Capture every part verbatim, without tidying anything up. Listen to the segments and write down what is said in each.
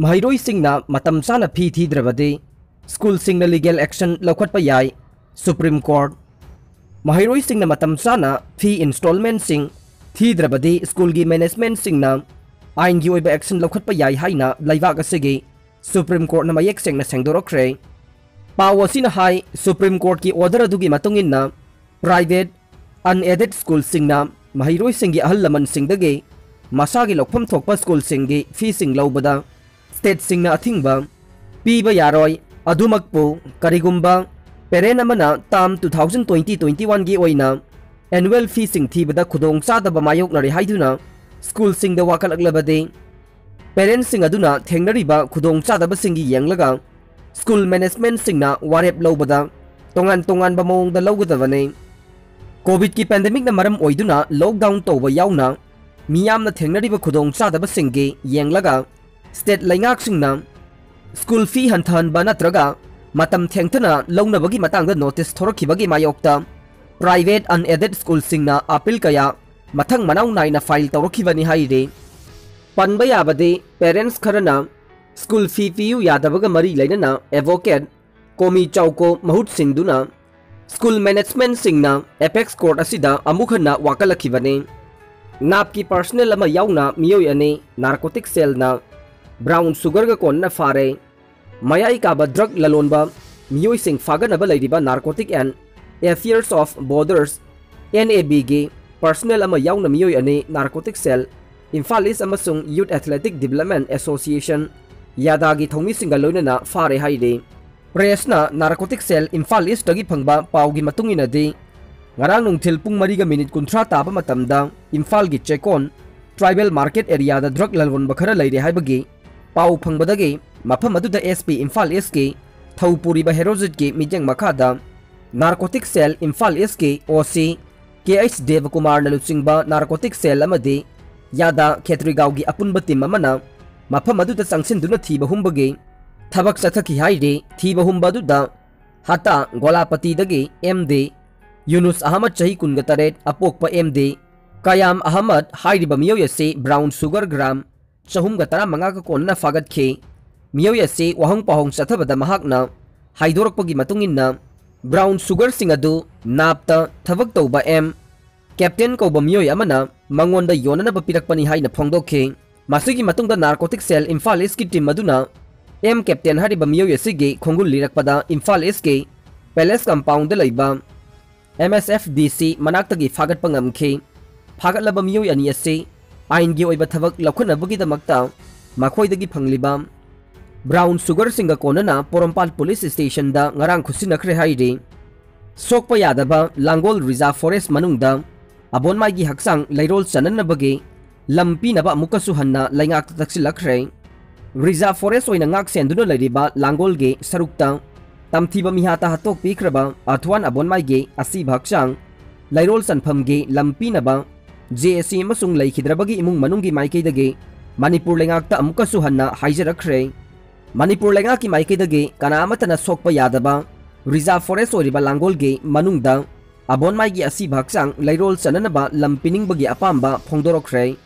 ꯃꯍꯩꯔꯣꯏꯁꯤꯡꯅ ꯃꯇꯝ ꯆꯥꯅ ꯐꯤ ꯊꯤꯗ꯭ꯔꯕꯗꯤ ꯁ꯭ꯀꯨꯜꯁꯤꯡꯅ ꯂꯤꯒꯦꯜ ꯑꯦꯛꯁꯟ ꯂꯧꯈꯠꯄ ꯌꯥꯏ, ꯁꯨꯄ꯭ꯔꯤꯝ ꯀꯣꯔꯠ꯫ ꯃꯍꯩꯔꯣꯏꯁꯤꯡꯅ ꯃꯇꯝ ꯆꯥꯅ ꯐꯤ ꯏꯟꯁꯇꯣꯜꯃꯦꯟꯁꯤꯡ ꯊꯤꯗ꯭ꯔꯕꯗꯤ ꯁ꯭ꯀꯨꯜꯒꯤ ꯃꯦꯅꯦꯖꯃꯦꯟꯁꯤꯡꯅ ꯑꯥꯏꯟꯒꯤ ꯑꯣꯏꯕ ꯑꯦꯛꯁꯟ ꯂꯧꯈꯠꯄ ꯌꯥꯏ ꯍꯥꯏꯅ ꯂꯩꯕꯥꯛ ꯑꯁꯤꯒꯤ ꯁꯨꯄ꯭ꯔꯤꯝ ꯀꯣꯔꯠꯅ ꯃꯌꯦꯛ ꯁꯦꯡꯅ ꯁꯦꯡꯗꯣꯔꯛꯈ꯭ꯔꯦ꯫ ꯄꯥꯎ ꯑꯁꯤꯅ ꯍꯥꯏ, ꯁꯨꯄ꯭ꯔꯤꯝ ꯀꯣꯔꯠꯀꯤ ꯑꯣꯔꯗꯔ ꯑꯗꯨꯒꯤ ꯃꯇꯨꯡ ꯏꯟꯅ ꯄ꯭ꯔꯥꯏꯚꯦꯠ, ꯑꯟꯑꯦꯗꯦꯗ ꯁ꯭ꯀꯨꯜꯁꯤꯡꯅ ꯃꯍꯩꯔꯣꯏꯁꯤꯡꯒꯤ ꯑꯍꯜ ꯂꯃꯟꯁꯤꯡꯗꯒꯤ ꯃꯁꯥꯒꯤ ꯂꯧꯐꯝ ꯊꯣꯛꯄ ꯁ꯭ꯀꯨꯜꯁꯤꯡꯒꯤ ꯐꯤꯁꯤꯡ ꯂꯧꯕꯗ ꯁ꯭ꯇꯦꯠꯁꯤꯡꯅ ꯑꯊꯤꯡꯕ ꯄꯤꯕ ꯌꯥꯔꯣꯏ꯫ ꯑꯗꯨꯃꯛꯄꯨ ꯀꯔꯤꯒꯨꯝꯕ ꯄꯦꯔꯦꯟ ꯑꯃꯅ term two thousand twenty twenty-one ꯒꯤ ꯑꯣꯏꯅ ꯑꯦꯅꯨꯋꯦꯜ ꯐꯤꯁꯤꯡ ꯊꯤꯕꯗ ꯈꯨꯗꯣꯡꯆꯥꯗꯕ ꯃꯥꯌꯣꯛꯅꯔꯦ ꯍꯥꯏꯗꯨꯅ ꯁ꯭ꯀꯨꯜꯁꯤꯡꯗ ꯋꯥꯀꯠꯂꯛꯂꯕꯗꯤ, ꯄꯦꯔꯦꯟꯁꯤꯡ ꯑꯗꯨꯅ ꯊꯦꯡꯅꯔꯤꯕ ꯈꯨꯗꯣꯡꯆꯥꯗꯕꯁꯤꯡꯒꯤ ꯌꯦꯡꯂꯒ ꯁ꯭ꯀꯨꯜ ꯃꯦꯅꯦꯖꯃꯦꯟꯠꯁꯤꯡꯅ ꯋꯥꯔꯦꯞ ꯂꯧꯕꯗ ꯇꯣꯉꯥꯟ ꯇꯣꯉꯥꯟꯕ ꯃꯑꯣꯡꯗ ꯂꯧꯒꯗꯕꯅꯤ꯫ ꯀꯣꯚꯤꯗꯀꯤ ꯄꯦꯟꯗꯦꯃꯤꯛꯅ ꯃꯔꯝ ꯑꯣꯏꯗꯨꯅ ꯂꯣꯛꯗꯥꯎꯟ ꯇꯧꯕ ꯌꯥꯎꯅ ꯃꯤꯌꯥꯝꯅ ꯊꯦꯡꯅꯔꯤꯕ ꯈꯨꯗꯣꯡꯆꯥꯗꯕꯁꯤꯡꯒꯤ ꯌꯦꯡꯂꯒ ꯁ꯭ꯇꯦꯠ ꯂꯩꯉꯥꯛꯁꯤꯡꯅ ꯁ꯭ꯀꯨꯜ ꯐꯤ ꯍꯟꯊꯍꯟꯕ ꯅꯠꯇ꯭ꯔꯒ ꯃꯇꯝ ꯊꯦꯡꯊꯅ ꯂꯧꯅꯕꯒꯤ ꯃꯇꯥꯡꯗ ꯅꯣꯇꯤꯁ ꯊꯣꯔꯛꯈꯤꯕꯒꯤ ꯃꯥꯌꯣꯛꯇ ꯄ꯭ꯔꯥꯏꯚꯦꯠ ꯑꯟꯑꯦꯗꯦꯗ ꯁ꯭ꯀꯨꯜꯁꯤꯡꯅ ꯑꯥꯄꯤꯜ ꯀꯌꯥ ꯃꯊꯪ ꯃꯅꯥꯎ ꯅꯥꯏꯅ ꯐꯥꯏꯜ ꯇꯧꯔꯛꯈꯤꯕꯅꯤ ꯍꯥꯏꯔꯤ꯫ ꯄꯟꯕ ꯌꯥꯕꯗꯤ, ꯄꯦꯔꯦꯟꯠꯁ ꯈꯔꯅ ꯁ꯭ꯀꯨꯜ ꯐꯤ ꯄꯤꯌꯨ ꯌꯥꯗꯕꯒ ꯃꯔꯤ ꯂꯩꯅꯅ ꯑꯦꯗꯚꯣꯀꯦꯠ ꯀꯣꯃꯤ ꯆꯥꯎꯀꯣ ꯃꯍꯨꯠ ꯁꯤꯟꯗꯨꯅ ꯁ꯭ꯀꯨꯜ ꯃꯦꯅꯦꯖꯃꯦꯟꯠꯁꯤꯡꯅ ꯑꯦꯄꯦꯛꯁ ꯀꯣꯔꯠ ꯑꯁꯤꯗ ꯑꯃꯨꯛ ꯍꯟꯅ ꯋꯥꯀꯠꯂꯛꯈꯤꯕꯅꯤ꯫ ꯅꯥꯞꯀꯤ ꯄꯔꯁꯅꯦꯜ ꯑꯃ ꯌꯥꯎꯅ ꯃꯤꯑꯣꯏ ꯑꯅꯤ ꯅꯥꯔꯀꯣꯇꯤꯛ ꯁꯦꯜꯅ ꯕ꯭ꯔꯥꯎꯟ ꯁꯨꯒꯔꯒ ꯀꯣꯟꯅ ꯐꯥꯔꯦ꯫ ꯃꯌꯥꯏ ꯀꯥꯕ ꯗ꯭ꯔꯒ ꯂꯂꯣꯟꯕ ꯃꯤꯑꯣꯏꯁꯤꯡ ꯐꯥꯒꯠꯅꯕ ꯂꯩꯔꯤꯕ narcotic and affairs of borders, N A ꯕꯤꯒꯤ ꯄꯔꯁꯅꯦꯜ ꯑꯃ ꯌꯥꯎꯅ ꯃꯤꯑꯣꯏ ꯑꯅꯤ ꯅꯥꯔꯀꯣꯇꯤꯛ ꯁꯦꯜ, ꯏꯝꯐꯥꯜ ꯏꯁ ꯑꯃꯁꯨꯡ ꯌꯨꯠ ꯑꯦꯊꯂꯦꯇꯤꯛ ꯗꯤꯕꯦꯂꯞꯃꯦꯟꯠ ꯑꯦꯁꯣꯁꯤꯌꯦꯁꯟ, ꯌꯥꯗꯥꯒꯤ ꯊꯧꯃꯤꯁꯤꯡꯒ ꯂꯣꯏꯅꯅ ꯐꯥꯔꯦ ꯍꯥꯏꯔꯤ꯫ ꯄ꯭ꯔꯦꯁꯅ ꯅꯥꯔꯀꯣꯇꯤꯛ ꯁꯦꯜ ꯏꯝꯐꯥꯜ ꯏꯁꯇꯒꯤ ꯐꯪꯕ ꯄꯥꯎꯒꯤ ꯃꯇꯨꯡ ꯏꯟꯅꯗꯤ, ꯉꯔꯥꯡ ꯅꯨꯡꯊꯤꯜ ꯄꯨꯡ ꯃꯔꯤꯒ ꯃꯤꯅꯤꯠ ꯀꯨꯟꯊ꯭ꯔꯥ ꯇꯥꯕ ꯃꯇꯝꯗ ꯏꯝꯐꯥꯜꯒꯤ ꯆꯦꯀꯣꯟ ꯇ꯭ꯔꯥꯏꯕꯦꯜ ꯃꯥꯔꯀꯦꯠ ꯑꯦꯔꯤꯌꯥꯗ ꯗ꯭ꯔꯒ ꯂꯂꯣꯟꯕ ꯈꯔ ꯂꯩꯔꯦ ꯍꯥꯏꯕꯒꯤ ꯄꯥꯎ ꯐꯪꯕꯗꯒꯤ ꯃꯐꯝ ꯑꯗꯨꯗ ꯑꯦꯁ ꯄꯤ ꯏꯝꯐꯥꯜ ꯏꯁꯀꯤ ꯊꯧ ꯄꯨꯔꯤꯕ ꯍꯦꯔꯣꯖꯤꯠꯀꯤ ꯃꯤꯠꯌꯦꯡ ꯃꯈꯥꯗ ꯅꯥꯔꯀꯣꯇꯤꯛ ꯁꯦꯜ ꯏꯝꯐꯥꯜ ꯏꯁꯀꯤ ꯑꯣ ꯁꯤ ꯀꯦ ꯑꯩꯆ ꯗꯦꯕꯀꯨꯃꯥꯔꯅ ꯂꯨꯆꯤꯡꯕ ꯅꯥꯔꯀꯣꯇꯤꯛ ꯁꯦꯜ ꯑꯃꯗꯤ ꯌꯥꯗꯥ ꯈꯦꯇ꯭ꯔꯤꯒꯥꯎꯒꯤ ꯑꯄꯨꯟꯕ ꯇꯤꯝ ꯑꯃꯅ ꯃꯐꯝ ꯑꯗꯨꯗ ꯆꯪꯁꯤꯟꯗꯨꯅ ꯊꯤꯕ ꯍꯨꯝꯕꯒꯤ ꯊꯕꯛ ꯆꯠꯊꯈꯤ ꯍꯥꯏꯔꯤ꯫ ꯊꯤꯕ ꯍꯨꯝꯕ ꯑꯗꯨꯗ ꯍꯇꯥ ꯒꯣꯂꯥꯄꯇꯤꯗꯒꯤ ꯑꯦꯝ ꯗꯤ ꯌꯨꯅꯨꯁ ꯑꯍꯃꯗ, ꯆꯍꯤ ꯀꯨꯟꯒ ꯇꯔꯦꯠ, ꯑꯄꯣꯛꯄ ꯑꯦꯝ ꯗꯤ ꯀꯌꯥꯝ ꯑꯍꯃꯗ ꯍꯥꯏꯔꯤꯕ ꯃꯤꯑꯣꯏ ꯑꯁꯤ ꯕ꯭ꯔꯥꯎꯟ ꯁꯨꯒꯔ ꯒ꯭ꯔꯥꯝ ꯆꯍꯨꯝꯒ ꯇꯔꯥꯃꯉꯥꯒ ꯀꯣꯟꯅꯅ ꯐꯥꯒꯠꯈꯤ꯫ ꯃꯤꯑꯣꯏ ꯑꯁꯤ ꯋꯥꯍꯪ ꯄꯥꯎꯍꯪ ꯆꯠꯊꯕꯗ ꯃꯍꯥꯛꯅ ꯍꯥꯏꯗꯣꯔꯛꯄꯒꯤ ꯃꯇꯨꯡ ꯏꯟꯅ, ꯕ꯭ꯔꯥꯎꯟ ꯁꯨꯒꯔꯁꯤꯡ ꯑꯗꯨ ꯅꯥꯞꯇ ꯊꯕꯛ ꯇꯧꯕ ꯑꯦꯝ ꯀꯦꯞꯇꯦꯟ ꯀꯧꯕ ꯃꯤꯑꯣꯏ ꯑꯃꯅ ꯃꯉꯣꯟꯗ ꯌꯣꯟꯅꯅꯕ ꯄꯤꯔꯛꯄꯅꯤ ꯍꯥꯏꯅ ꯐꯣꯡꯗꯣꯛꯈꯤ꯫ ꯃꯁꯤꯒꯤ ꯃꯇꯨꯡꯗ ꯅꯥꯔꯀꯣꯇꯤꯛ ꯁꯦꯜ ꯏꯝꯐꯥꯜ ꯏꯁꯀꯤ ꯇꯤꯝ ꯑꯗꯨꯅ ꯑꯦꯝ ꯀꯦꯞꯇꯦꯟ ꯍꯥꯏꯔꯤꯕ ꯃꯤꯑꯣꯏ ꯑꯁꯤꯒꯤ ꯈꯣꯡꯒꯨꯜ ꯂꯤꯔꯛꯄꯗ ꯏꯝꯐꯥꯜ ꯏꯁꯀꯤ ꯄꯦꯂꯦꯁ ꯀꯝꯄꯥꯎꯟꯗ ꯂꯩꯕ ꯑꯦꯝ ꯑꯦꯁ ꯑꯦꯐ ꯗꯤ ꯁꯤ ꯃꯅꯥꯛꯇꯒꯤ ꯐꯥꯒꯠꯄ ꯉꯝꯈꯤ꯫ ꯐꯥꯒꯠꯂꯕ ꯃꯤꯑꯣꯏ ꯑꯅꯤ ꯑꯁꯤ ꯑꯥꯏꯟꯒꯤ ꯑꯣꯏꯕ ꯊꯕꯛ ꯂꯧꯈꯠꯅꯕꯒꯤꯗꯃꯛꯇ ꯃꯈꯣꯏꯗꯒꯤ ꯐꯪꯂꯤꯕ ꯕ꯭ꯔꯥꯎꯟ ꯁꯨꯒꯔꯁꯤꯡꯒ ꯀꯣꯟꯅꯅ ꯄꯣꯔꯣꯝꯄꯥꯠ ꯄꯨꯂꯤꯁ ꯁ꯭ꯇꯦꯁꯟꯗ ꯉꯔꯥꯡ ꯈꯨꯠꯁꯤꯟꯅꯈ꯭ꯔꯦ ꯍꯥꯏꯔꯤ꯫ ꯁꯣꯛꯄ ꯌꯥꯗꯕ ꯂꯥꯡꯒꯣꯜ ꯔꯤꯖꯥꯔꯚ ꯐꯣꯔꯦꯁ ꯃꯅꯨꯡꯗ ꯑꯕꯣꯟꯃꯥꯏꯒꯤ ꯍꯛꯆꯥꯡ ꯂꯩꯔꯣꯜ ꯆꯅꯅꯕꯒꯤ ꯂꯝ ꯄꯤꯅꯕ ꯑꯃꯨꯛꯀꯁꯨ ꯍꯟꯅ ꯂꯩꯉꯥꯛꯇ ꯇꯛꯁꯤꯜꯂꯛꯈ꯭ꯔꯦ꯫ ꯔꯤꯖꯥꯔꯚ ꯐꯣꯔꯦꯁ ꯑꯣꯏꯅ ꯉꯥꯛ ꯁꯦꯟꯗꯨꯅ ꯂꯩꯔꯤꯕ ꯂꯥꯡꯒꯣꯜꯒꯤ ꯁꯔꯨꯛꯇ ꯇꯝꯊꯤꯕ ꯃꯤꯍꯥꯠꯇ ꯍꯥꯠꯇꯣꯛꯄꯤꯈ꯭ꯔꯕ ꯑꯊ꯭ꯋꯥꯟ ꯑꯕꯣꯟꯃꯥꯏꯒꯤ ꯑꯁꯤꯕ ꯍꯛꯆꯥꯡ ꯂꯩꯔꯣꯜ ꯆꯟꯐꯝꯒꯤ ꯂꯝ ꯄꯤꯅꯕ ꯖꯦ ꯑꯦ ꯁꯤ ꯑꯃꯁꯨꯡ ꯂꯩꯈꯤꯗ꯭ꯔꯕꯒꯤ ꯏꯃꯨꯡ ꯃꯅꯨꯡꯒꯤ ꯃꯥꯏꯀꯩꯗꯒꯤ ꯃꯅꯤꯄꯨꯔ ꯂꯩꯉꯥꯛꯇ ꯑꯃꯨꯛꯀꯁꯨ ꯍꯟꯅ ꯍꯥꯏꯖꯔꯛꯈ꯭ꯔꯦ꯫ ꯃꯅꯤꯄꯨꯔ ꯂꯩꯉꯥꯛꯀꯤ ꯃꯥꯏꯀꯩꯗꯒꯤ ꯀꯅꯥ ꯑꯃꯠꯇꯅ ꯁꯣꯛꯄ ꯌꯥꯗꯕ ꯔꯤꯖꯥꯔꯚ ꯐꯣꯔꯦꯁ ꯑꯣꯏꯔꯤꯕ ꯂꯥꯡꯒꯣꯜꯒꯤ ꯃꯅꯨꯡꯗ ꯑꯕꯣꯟꯃꯥꯏꯒꯤ ꯑꯁꯤꯕ ꯍꯛꯆꯥꯡ ꯂꯩꯔꯣꯜ ꯆꯅꯅꯕ ꯂꯝ ꯄꯤꯅꯤꯡꯕꯒꯤ ꯑꯄꯥꯝꯕ ꯐꯣꯡꯗꯣꯔꯛꯈ꯭ꯔꯦ꯫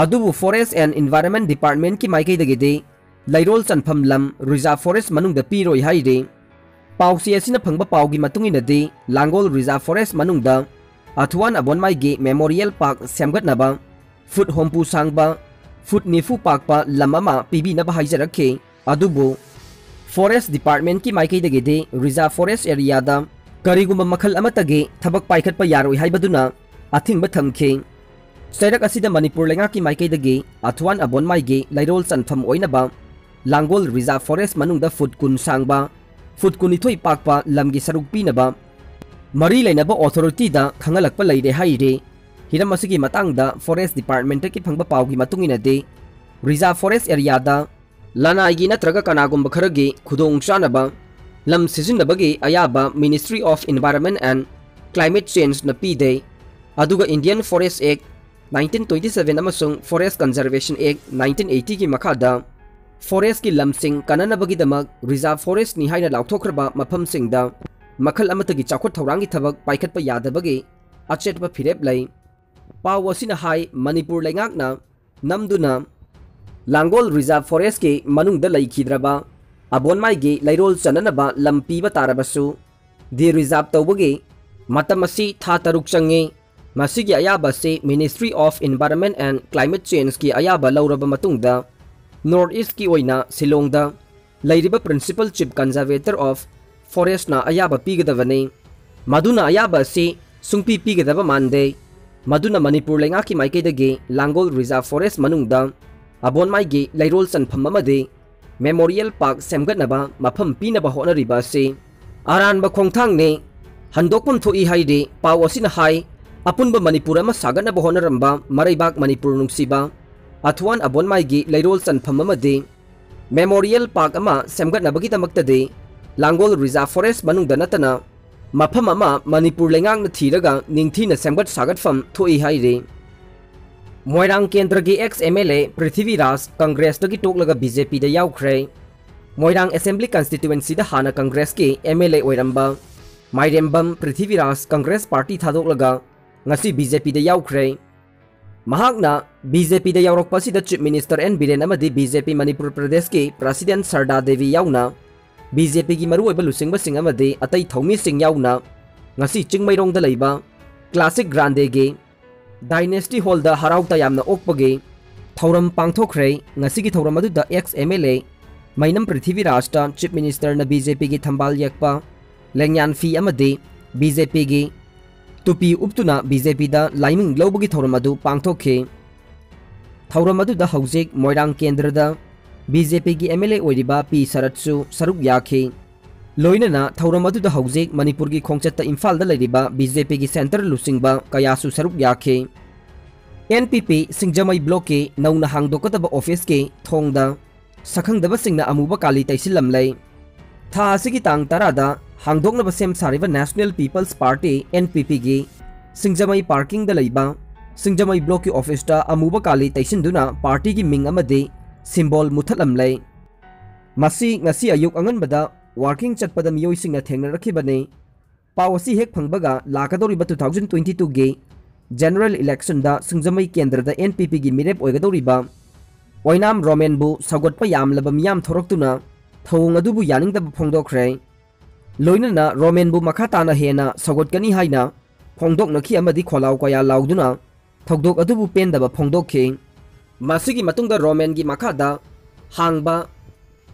ꯑꯗꯨꯕꯨ ꯐꯣꯔꯦꯁ ꯑꯦꯟ ꯏꯟꯚꯥꯏꯔꯟꯃꯦꯟ ꯗꯤꯄꯥꯔꯠꯃꯦꯟꯠꯀꯤ ꯃꯥꯏꯀꯩꯗꯒꯤꯗꯤ ꯂꯩꯔꯣꯜ ꯆꯟꯐꯝ ꯂꯝ ꯔꯤꯖꯥꯔꯚ ꯐꯣꯔꯦꯁ ꯃꯅꯨꯡꯗ ꯄꯤꯔꯣꯏ ꯍꯥꯏꯔꯤ꯫ ꯄꯥꯎꯆꯦ ꯑꯁꯤꯅ ꯐꯪꯕ ꯄꯥꯎꯒꯤ ꯃꯇꯨꯡ ꯏꯟꯅꯗꯤ, ꯂꯥꯡꯒꯣꯜ ꯔꯤꯖꯥꯔꯚ ꯐꯣꯔꯦꯁ ꯃꯅꯨꯡꯗ ꯑꯊꯨꯋꯥꯟ ꯑꯕꯣꯟꯃꯥꯏꯒꯤ ꯃꯦꯃꯣꯔꯤꯌꯦꯜ ꯄꯥꯔꯛ ꯁꯦꯝꯒꯠꯅꯕ ꯐꯨꯠ ꯍꯨꯝꯐꯨ ꯁꯥꯡꯕ, ꯐꯨꯠ ꯅꯤꯐꯨ ꯄꯥꯛꯄ ꯂꯝ ꯑꯃ ꯄꯤꯕꯤꯅꯕ ꯍꯥꯏꯖꯔꯛꯈꯤ꯫ ꯑꯗꯨꯕꯨ ꯐꯣꯔꯦꯁ ꯗꯤꯄꯥꯔꯠꯃꯦꯟꯠꯀꯤ ꯃꯥꯏꯀꯩꯗꯒꯤꯗꯤ ꯔꯤꯖꯥꯔꯚ ꯐꯣꯔꯦꯁ ꯑꯦꯔꯤꯌꯥꯗ ꯀꯔꯤꯒꯨꯝꯕ ꯃꯈꯜ ꯑꯃꯠꯇꯒꯤ ꯊꯕꯛ ꯄꯥꯏꯈꯠꯄ ꯌꯥꯔꯣꯏ ꯍꯥꯏꯕꯗꯨꯅ ꯑꯊꯤꯡꯕ ꯊꯝꯈꯤ꯫ ꯆꯩꯔꯛ ꯑꯁꯤꯗ ꯃꯅꯤꯄꯨꯔ ꯂꯩꯉꯥꯛꯀꯤ ꯃꯥꯏꯀꯩꯗꯒꯤ ꯑꯊꯨꯋꯥꯟ ꯑꯕꯣꯟꯃꯥꯏꯒꯤ ꯂꯩꯔꯣꯜ ꯆꯟꯐꯝ ꯑꯣꯏꯅꯕ ꯂꯥꯡꯒꯣꯜ ꯔꯤꯖꯥꯔꯚ ꯐꯣꯔꯦꯁ ꯃꯅꯨꯡꯗ ꯐꯨꯠ ꯀꯨꯟ ꯁꯥꯡꯕ, ꯐꯨꯠ ꯀꯨꯟꯅꯤꯊꯣꯏ ꯄꯥꯛꯄ ꯂꯝꯒꯤ ꯁꯔꯨꯛ ꯄꯤꯅꯕ ꯃꯔꯤ ꯂꯩꯅꯕ ꯑꯣꯊꯣꯔꯤꯇꯤꯗ ꯈꯪꯍꯜꯂꯛꯄ ꯂꯩꯔꯦ ꯍꯥꯏꯔꯤ꯫ ꯍꯤꯔꯝ ꯑꯁꯤꯒꯤ ꯃꯇꯥꯡꯗ ꯐꯣꯔꯦꯁ ꯗꯤꯄꯥꯔꯠꯃꯦꯟꯠꯇꯒꯤ ꯐꯪꯕ ꯄꯥꯎꯒꯤ ꯃꯇꯨꯡ ꯏꯟꯅꯗꯤ, ꯔꯤꯖꯥꯔꯚ ꯐꯣꯔꯦꯁ ꯑꯦꯔꯤꯌꯥꯗ ꯂꯅꯥꯏꯒꯤ ꯅꯠꯇ꯭ꯔꯒ ꯀꯅꯥꯒꯨꯝꯕ ꯈꯔꯒꯤ ꯈꯨꯗꯣꯡꯆꯥꯅꯕ ꯂꯝ ꯁꯤꯖꯤꯟꯅꯕꯒꯤ ꯑꯌꯥꯕ Ministry of Environment and Climate Changeꯅ ꯄꯤꯗꯦ꯫ ꯑꯗꯨꯒ Indian Forest Act nineteen twenty seven ꯑꯃꯁꯨꯡ Forest Conservation Act nineteen eightyꯒꯤ ꯃꯈꯥꯗ ꯐꯣꯔꯦꯁꯀꯤ ꯂꯝꯁꯤꯡ ꯀꯟꯅꯅꯕꯒꯤꯗꯃꯛ ꯔꯤꯖꯥꯔꯚ ꯐꯣꯔꯦꯁꯅꯤ ꯍꯥꯏꯅ ꯂꯥꯎꯊꯣꯛꯈ꯭ꯔꯕ ꯃꯐꯝꯁꯤꯡꯗ ꯃꯈꯜ ꯑꯃꯠꯇꯒꯤ ꯆꯥꯎꯈꯠ ꯊꯧꯔꯥꯡꯒꯤ ꯊꯕꯛ ꯄꯥꯏꯈꯠꯄ ꯌꯥꯗꯕꯒꯤ ꯑꯆꯦꯠꯄ ꯐꯤꯔꯦꯞ ꯂꯩ꯫ ꯄꯥꯎ ꯑꯁꯤꯅ ꯍꯥꯏ, ꯃꯅꯤꯄꯨꯔ ꯂꯩꯉꯥꯛꯅ ꯅꯝꯗꯨꯅ ꯂꯥꯡꯒꯣꯜ Reserve Forestꯀꯤ ꯃꯅꯨꯡꯗ ꯂꯩꯈꯤꯗ꯭ꯔꯕ ꯑꯕꯣꯟꯃꯥꯏꯒꯤ ꯂꯩꯔꯣꯜ ꯆꯟꯅꯅꯕ ꯂꯝ ꯄꯤꯕ ꯇꯥꯔꯕꯁꯨ, de-reserve ꯇꯧꯕꯒꯤ ꯃꯇꯝ ꯑꯁꯤ ꯊꯥ ꯇꯔꯨꯛ ꯆꯪꯉꯤ꯫ ꯃꯁꯤꯒꯤ ꯑꯌꯥꯕ ꯑꯁꯤ Ministry of Environment and Climate Changeꯀꯤ ꯑꯌꯥꯕ ꯂꯧꯔꯕ ꯃꯇꯨꯡꯗ, North Eastꯀꯤ ꯑꯣꯏꯅ ꯁꯤꯂꯣꯡꯗ ꯂꯩꯔꯤꯕ Principal Chief Conservator of Forestꯅ ꯑꯌꯥꯕ ꯄꯤꯒꯗꯕꯅꯤ꯫ ꯃꯗꯨꯅ ꯑꯌꯥꯕ ꯑꯁꯤ ꯁꯨꯡꯄꯤ ꯄꯤꯒꯗꯕ ꯃꯥꯟꯗꯦ꯫ ꯃꯗꯨꯅ ꯃꯅꯤꯄꯨꯔ ꯂꯩꯉꯥꯛꯀꯤ ꯃꯥꯏꯀꯩꯗꯒꯤ ꯂꯥꯡꯒꯣꯜ Reserve Forest ꯃꯅꯨꯡꯗ ꯑꯕꯣꯟꯃꯥꯏꯒꯤ ꯂꯩꯔꯣꯜ ꯆꯟꯐꯝ ꯑꯃꯗꯤ Memorial Park ꯁꯦꯝꯒꯠꯅꯕ ꯃꯐꯝ ꯄꯤꯅꯕ ꯍꯣꯠꯅꯔꯤꯕ ꯑꯁꯤ ꯑꯔꯥꯟꯕ ꯈꯣꯡꯊꯥꯡꯅꯤ, ꯍꯟꯗꯣꯛꯐꯝ ꯊꯣꯛꯏ ꯍꯥꯏꯔꯤ꯫ ꯄꯥꯎ ꯑꯁꯤꯅ ꯍꯥꯏ, ꯑꯄꯨꯟꯕ ꯃꯅꯤꯄꯨꯔ ꯑꯃ ꯁꯥꯒꯠꯅꯕ ꯍꯣꯠꯅꯔꯝꯕ ꯃꯔꯩꯕꯥꯛ ꯃꯅꯤꯄꯨꯔ ꯅꯨꯡꯁꯤꯕ ꯑꯊꯨꯋꯥꯟ ꯑꯕꯣꯟꯃꯥꯏꯒꯤ ꯂꯩꯔꯣꯜ ꯆꯟꯐꯝ ꯑꯃꯗꯤ Memorial Park ꯑꯃ ꯁꯦꯝꯒꯠꯅꯕꯒꯤꯗꯃꯛꯇꯗꯤ ꯂꯥꯡꯒꯣꯜ Reserve Forest ꯃꯅꯨꯡꯗ ꯅꯠꯇꯅ ꯃꯐꯝ ꯑꯃ ꯃꯅꯤꯄꯨꯔ ꯂꯩꯉꯥꯛꯅ ꯊꯤꯔꯒ ꯅꯤꯡꯊꯤꯅ ꯁꯦꯝꯒꯠ ꯁꯥꯒꯠꯐꯝ ꯊꯣꯛꯏ ꯍꯥꯏꯔꯤ꯫ ꯃꯣꯏꯔꯥꯡ ꯀꯦꯟꯗ꯭ꯔꯒꯤ ex MLA ꯄ꯭ꯔꯤꯊꯤꯕꯤꯔꯥꯖ ꯀꯪꯒ꯭ꯔꯦꯁꯇꯒꯤ ꯇꯣꯛꯂꯒ BJPꯗ ꯌꯥꯎꯈ꯭ꯔꯦ꯫ ꯃꯣꯏꯔꯥꯡ Assembly Constituencyꯗ ꯍꯥꯟꯅ ꯀꯪꯒ꯭ꯔꯦꯁꯀꯤ MLA ꯑꯣꯏꯔꯝꯕ ꯃꯥꯏꯔꯦꯝꯕꯝ ꯄ꯭ꯔꯤꯊꯤꯕꯤꯔꯥꯖ ꯀꯪꯒ꯭ꯔꯦꯁ ꯄꯥꯔꯇꯤ ꯊꯥꯗꯣꯛꯂꯒ ꯉꯁꯤ BJPꯗ ꯌꯥꯎꯈ꯭ꯔꯦ꯫ ꯃꯍꯥꯛꯅ BJPꯗ ꯌꯥꯎꯔꯛꯄ ꯑꯁꯤꯗ Chief Minister N ꯕꯤꯔꯦꯟ ꯑꯃꯗꯤ BJP ꯃꯅꯤꯄꯨꯔ ꯄ꯭ꯔꯗꯦꯁꯀꯤ President ꯁꯔꯗꯥ ꯗꯦꯕꯤ ꯌꯥꯎꯅ BJPꯒꯤ ꯃꯔꯨꯑꯣꯏꯕ ꯂꯨꯆꯤꯡꯕꯁꯤꯡ ꯑꯃꯗꯤ ꯑꯇꯩ ꯊꯧꯃꯤꯁꯤꯡ ꯌꯥꯎꯅ ꯉꯁꯤ ꯆꯤꯡꯃꯩꯔꯣꯡꯗ ꯂꯩꯕ Classic Grandeꯒꯤ Dynasty Hallꯗ ꯍꯔꯥꯎ ꯇꯌꯥꯝꯅ ꯑꯣꯛꯄꯒꯤ ꯊꯧꯔꯝ ꯄꯥꯡꯊꯣꯛꯈ꯭ꯔꯦ꯫ ꯉꯁꯤꯒꯤ ꯊꯧꯔꯝ ꯑꯗꯨꯗ ex MLA ꯃꯩꯅꯝ ꯄ꯭ꯔꯤꯊꯤꯕꯤꯔꯥꯖꯇ Chief Ministerꯅ BJPꯒꯤ ꯊꯝꯕꯥꯜ ꯌꯦꯛꯄ ꯂꯦꯡꯌꯥꯟ ꯐꯤ ꯑꯃꯗꯤ BJPꯒꯤ ꯇꯨꯄꯤ ꯎꯞꯇꯨꯅ BJPꯗ ꯂꯥꯏꯃꯤꯡ ꯂꯧꯕꯒꯤ ꯊꯧꯔꯝ ꯑꯗꯨ ꯄꯥꯡꯊꯣꯛꯈꯤ꯫ ꯊꯧꯔꯝ ꯑꯗꯨꯗ ꯍꯧꯖꯤꯛ ꯃꯣꯏꯔꯥꯡ ꯀꯦꯟꯗ꯭ꯔꯗ BJPꯒꯤ MLA ꯑꯣꯏꯔꯤꯕ ꯄꯤ ꯁꯔꯠꯁꯨ ꯁꯔꯨꯛ ꯌꯥꯈꯤ꯫ ꯂꯣꯏꯅꯅ ꯊꯧꯔꯝ ꯑꯗꯨꯗ ꯍꯧꯖꯤꯛ ꯃꯅꯤꯄꯨꯔꯒꯤ ꯈꯣꯡꯆꯠꯇ ꯏꯝꯐꯥꯜꯗ ꯂꯩꯔꯤꯕ BJPꯒꯤ centre ꯂꯨꯆꯤꯡꯕ ꯀꯌꯥꯁꯨ ꯁꯔꯨꯛ ꯌꯥꯈꯤ꯫ NPP ꯁꯤꯡꯖꯃꯩ blockꯀꯤ ꯅꯧꯅ ꯍꯥꯡꯗꯣꯛꯀꯗꯕ officeꯀꯤ ꯊꯣꯡꯗ ꯁꯛꯈꯪꯗꯕꯁꯤꯡꯅ ꯑꯃꯨꯕ ꯀꯥꯂꯤ ꯇꯩꯁꯤꯜꯂꯝꯂꯦ꯫ ꯊꯥ ꯑꯁꯤꯒꯤ ꯇꯥꯡ ꯇꯔꯥꯗ ꯍꯥꯡꯗꯣꯛꯅꯕ ꯁꯦꯝ ꯁꯥꯔꯤꯕ National People's Party, NPPꯒꯤ ꯁꯤꯡꯖꯃꯩ parkingꯗ ꯂꯩꯕ ꯁꯤꯡꯖꯃꯩ blockꯀꯤ officeꯇ ꯑꯃꯨꯕ ꯀꯥꯂꯤ ꯇꯩꯁꯤꯟꯗꯨꯅ partyꯒꯤ ꯃꯤꯡ ꯑꯃꯗꯤ symbol ꯃꯨꯊꯠꯂꯝꯂꯦ꯫ ꯃꯁꯤ ꯉꯁꯤ ꯑꯌꯨꯛ ꯑꯉꯟꯕꯗ working ꯆꯠꯄꯗ ꯃꯤꯑꯣꯏꯁꯤꯡꯅ ꯊꯦꯡꯅꯔꯛꯈꯤꯕꯅꯤ꯫ ꯄꯥꯎ ꯑꯁꯤ ꯍꯦꯛ ꯐꯪꯕꯒ ꯂꯥꯛꯀꯗꯧꯔꯤꯕ two thousand twenty twoꯒꯤ general electionꯗ ꯁꯤꯡꯖꯃꯩ ꯀꯦꯟꯗ꯭ꯔꯗ NPPꯒꯤ ꯃꯤꯔꯦꯞ ꯑꯣꯏꯒꯗꯧꯔꯤꯕ ꯑꯣꯏꯅꯥꯝ ꯔꯣꯃꯦꯟꯕꯨ ꯁꯧꯒꯠꯄ ꯌꯥꯝꯂꯕ ꯃꯤꯌꯥꯝ ꯊꯣꯔꯛꯇꯨꯅ ꯊꯧꯑꯣꯡ ꯑꯗꯨꯕꯨ ꯌꯥꯅꯤꯡꯗꯕ ꯐꯣꯡꯗꯣꯛꯈ꯭ꯔꯦ꯫ ꯂꯣꯏꯅꯅ ꯔꯣꯃꯦꯟꯕꯨ ꯃꯈꯥ ꯇꯥꯅ ꯍꯦꯟꯅ ꯁꯧꯒꯠꯀꯅꯤ ꯍꯥꯏꯅ ꯐꯣꯡꯗꯣꯛꯅꯈꯤ ꯑꯃꯗꯤ ꯈꯣꯜꯂꯥꯎ ꯀꯌꯥ ꯂꯥꯎꯗꯨꯅ ꯊꯧꯗꯣꯛ ꯑꯗꯨꯕꯨ ꯄꯦꯟꯗꯕ ꯐꯣꯡꯗꯣꯛꯈꯤ꯫ ꯃꯁꯤꯒꯤ ꯃꯇꯨꯡꯗ ꯔꯣꯃꯦꯟꯒꯤ ꯃꯈꯥꯗ ꯍꯥꯡꯕ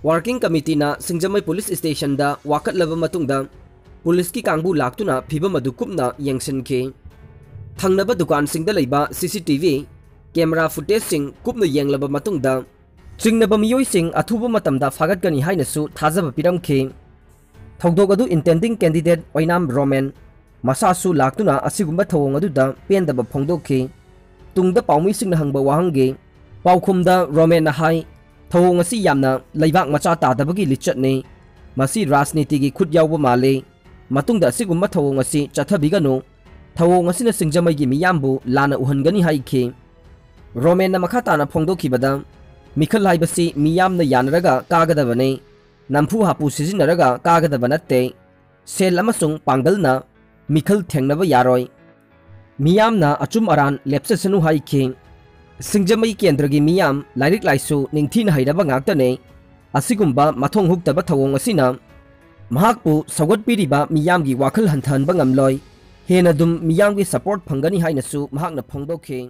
ꯋꯥꯔꯀꯤꯡ ꯀꯃꯤꯇꯤꯅ ꯁꯤꯡꯖꯃꯩ ꯄꯨꯂꯤꯁ ꯁ꯭ꯇꯦꯁꯟꯗ ꯋꯥꯀꯠꯂꯕ ꯃꯇꯨꯡꯗ ꯄꯨꯂꯤꯁꯀꯤ ꯀꯥꯡꯕꯨ ꯂꯥꯛꯇꯨꯅ ꯐꯤꯕꯝ ꯑꯗꯨ ꯀꯨꯞꯅ ꯌꯦꯡꯁꯤꯟꯈꯤ꯫ ꯊꯪꯅꯕ ꯗꯨꯀꯥꯟꯁꯤꯡꯗ ꯂꯩꯕ ꯁꯤ ꯁꯤ ꯇꯤ ꯚꯤ ꯀꯦꯃꯦꯔꯥ ꯐꯨꯇꯦꯖꯁꯤꯡ ꯀꯨꯞꯅ ꯌꯦꯡꯂꯕ ꯃꯇꯨꯡꯗ ꯆꯤꯡꯅꯕ ꯃꯤꯑꯣꯏꯁꯤꯡ ꯑꯊꯨꯕ ꯃꯇꯝꯗ ꯐꯥꯒꯠꯀꯅꯤ ꯍꯥꯏꯅꯁꯨ ꯊꯥꯖꯕ ꯄꯤꯔꯝꯈꯤ꯫ ꯊꯧꯗꯣꯛ ꯑꯗꯨ intending candidate ꯑꯣꯏꯅꯥꯝ ꯔꯣꯃꯦꯟ ꯃꯁꯥꯁꯨ ꯂꯥꯛꯇꯨꯅ ꯑꯁꯤꯒꯨꯝꯕ ꯊꯧꯑꯣꯡ ꯑꯗꯨꯗ ꯄꯦꯟꯗꯕ ꯐꯣꯡꯗꯣꯛꯈꯤ꯫ ꯇꯨꯡꯗ ꯄꯥꯎꯃꯤꯁꯤꯡꯅ ꯍꯪꯕ ꯋꯥꯍꯪꯒꯤ ꯄꯥꯎꯈꯨꯝꯗ ꯔꯣꯃꯦꯟꯅ ꯍꯥꯏ, ꯊꯧꯑꯣꯡ ꯑꯁꯤ ꯌꯥꯝꯅ ꯂꯩꯕꯥꯛ ꯃꯆꯥ ꯇꯥꯗꯕꯒꯤ ꯂꯤꯆꯠꯅꯤ꯫ ꯃꯁꯤ ꯔꯥꯖꯅꯤꯇꯤꯒꯤ ꯈꯨꯠ ꯌꯥꯎꯕ ꯃꯥꯜꯂꯤ꯫ ꯃꯇꯨꯡꯗ ꯑꯁꯤꯒꯨꯝꯕ ꯊꯧꯑꯣꯡ ꯑꯁꯤ ꯆꯠꯊꯕꯤꯒꯅꯨ꯫ ꯊꯧꯑꯣꯡ ꯑꯁꯤꯅ ꯁꯤꯡꯖꯃꯩꯒꯤ ꯃꯤꯌꯥꯝꯕꯨ ꯂꯥꯟꯅ ꯎꯍꯟꯒꯅꯤ ꯍꯥꯏꯈꯤ꯫ ꯔꯣꯃꯦꯟꯅ ꯃꯈꯥ ꯇꯥꯅ ꯐꯣꯡꯗꯣꯛꯈꯤꯕꯗ, ꯃꯤꯈꯜ ꯍꯥꯏꯕꯁꯤ ꯃꯤꯌꯥꯝꯅ ꯌꯥꯅꯔꯒ ꯀꯥꯒꯗꯕꯅꯤ꯫ ꯅꯝꯐꯨ ꯍꯥꯄꯨ ꯁꯤꯖꯤꯟꯅꯔꯒ ꯀꯥꯒꯗꯕ ꯅꯠꯇꯦ꯫ ꯁꯦꯜ ꯑꯃꯁꯨꯡ ꯄꯥꯡꯒꯜꯅ ꯃꯤꯈꯜ ꯊꯦꯡꯅꯕ ꯌꯥꯔꯣꯏ꯫ ꯃꯤꯌꯥꯝꯅ ꯑꯆꯨꯝ ꯑꯔꯥꯟ ꯂꯦꯞꯆꯁꯅꯨ ꯍꯥꯏꯈꯤ꯫ ꯁꯤꯡꯖꯃꯩ ꯀꯦꯟꯗ꯭ꯔꯒꯤ ꯃꯤꯌꯥꯝ ꯂꯥꯏꯔꯤꯛ ꯂꯥꯏꯁꯨ ꯅꯤꯡꯊꯤꯅ ꯍꯩꯔꯕ ꯉꯥꯛꯇꯅꯤ꯫ ꯑꯁꯤꯒꯨꯝꯕ ꯃꯊꯣꯡ ꯍꯨꯛꯇꯕ ꯊꯧꯑꯣꯡ ꯑꯁꯤꯅ ꯃꯍꯥꯛꯄꯨ ꯁꯧꯒꯠꯄꯤꯔꯤꯕ ꯃꯤꯌꯥꯝꯒꯤ ꯋꯥꯈꯜ ꯍꯟꯊꯍꯟꯕ ꯉꯝꯂꯣꯏ꯫ ꯍꯦꯟꯅ ꯑꯗꯨꯝ ꯃꯤꯌꯥꯝꯒꯤ support ꯐꯪꯒꯅꯤ ꯍꯥꯏꯅꯁꯨ ꯃꯍꯥꯛꯅ ꯐꯣꯡꯗꯣꯛꯈꯤ꯫